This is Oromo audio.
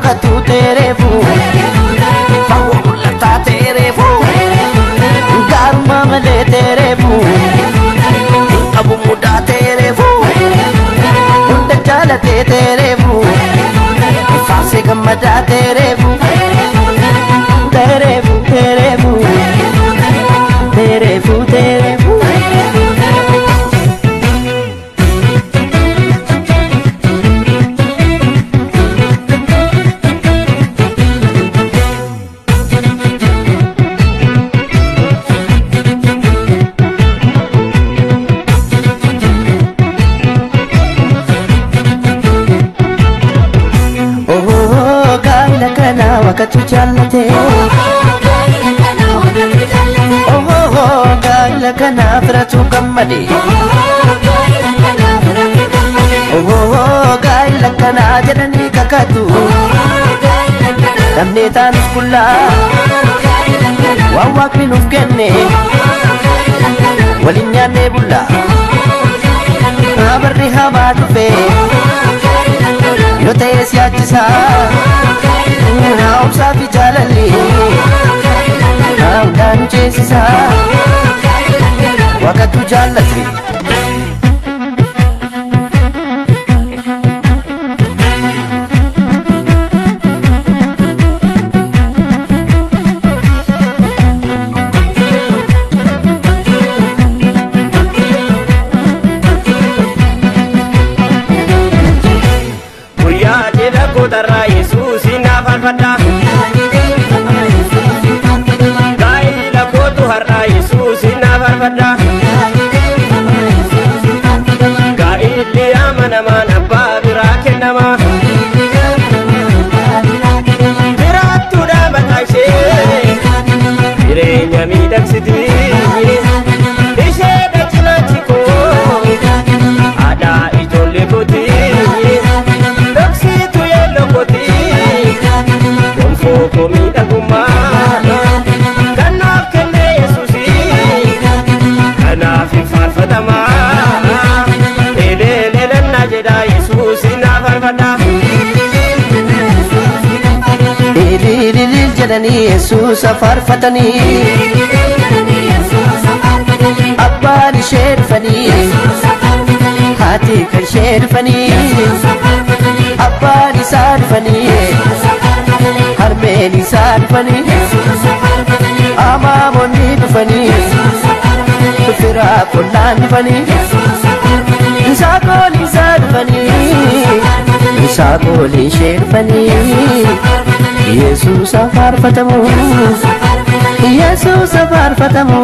dhokatu tereefu fawwa mul'ataa tereefu gaarummaa malee tereefu hin qabu mudaa tereefu hunda jaalatee tereefu faarsee gammadaa tereefu tereefu tereefu tereefu tereefu. Wakati jaallate oh gaa'ila kana firatu gammade oh gaa'ila kana jedhanii kakatu dhabnee taanus qullaa waan waaqni nuuf kenne waliin nyaannee bulla barri hamaa dhufe yoo ta'e siyaachisaa obsaa fi jaalalli hundaan nu ceesisaa waaqatu jaallate. Guyyaa cidha kootarraa Yesuusin naaf faarfadha. Gaa'ila kootu har'aa Yesuusin naaf faarfadha. Gaa'illi amanamaan abbaa biraa kennama. Biraattuudha mataa ishee jireenya miidhagsiti. Isheedha cinaachi koo aadaa ijoollee kooti. Dhoksitu yeelloo kooti gonfoo koo miidhagummaa kan naaf kenne Yesuusi kanaaf hin faarfatama. Eleelelennaa jedha Yesuusi naaf faarfadha. Ilililil jedhanii Yesuusa faarfatanii abbaan ishee dhufanii haati kan ishee dhufanii abbaan isaa dhufanii harmeen isaa dhufanii amaamonni dhufanii firaa qollaan dhufanii saakoon isaa dhufanii saakoon ishee dhufanii Yesuusa faarfatamu Yesuusa faarfatamu.